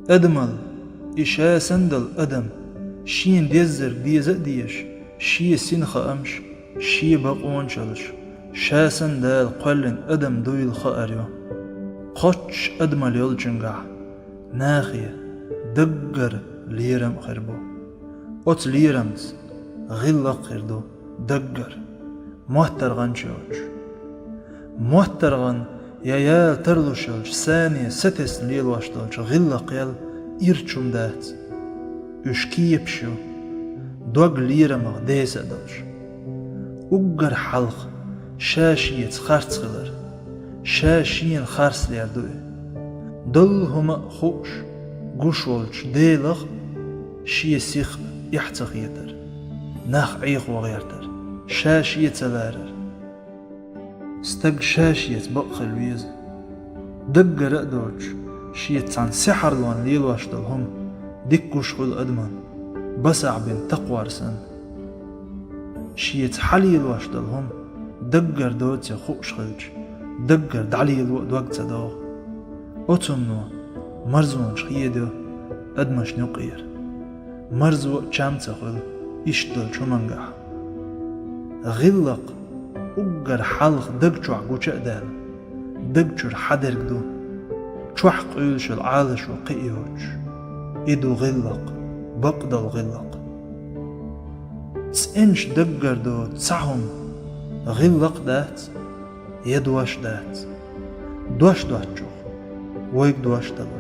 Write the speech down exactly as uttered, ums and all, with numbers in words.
Адамал, и ша санна дола адам, шена деззарг деза а дезаш, шен сина хаамаш, шен бакъонаш йолаш, ша санна Дала кхоьллина адам дуйла хаар ю. Кхоччуш адамал йолчуьнгахь нахе даггара лерам а хир бу. Оцу лерамца гӀиллакх а хир ду даггара, моттаргӀанча йоцуш. МоттаргӀан я яла тарлуш йолчу сане сатесна лелош долчу гӀиллакхел ирча хӀума дац. Уьш кепаш ю, дог лерамах деса а долуш. Уггар хьалха ша-шеца харц хилар, ша шена харцлер ду и. Долу хӀума а хууш, гуш волчу Делах а, шен сих а эхь ца хетар, нах Ӏехо гӀертар, ша-шен ца ларар. Стаг ша-шеца бакъ хила веза. Даггара а доцуш, шеца цхьана сихьарлонна лелош долу хӀума дика гуш хуьлу адаман, басахь бина такхор санна. Шеца хьалелош долу хӀума даггара доций хууш хилча, даггара дӀалело а дог ца догӀу. Оцу хӀумано марзонаш хедайо адамашна юкъера. Марзо а чам ца хуьлу иштта долчу хӀумангахь. ГӀиллакх уггар хьалха даг чохь гуча а даьлла, даг чуьра хьадерг ду, чохь къуьйлуш йолу Ӏалашо кхин а йоцуш. И ду гӀиллакх, бакъдолу гӀиллакх. ЦӀеначу даггара доцу цхьа хӀума гӀиллакх а дац, я дош а дац. Дош доцучух вайга дош дало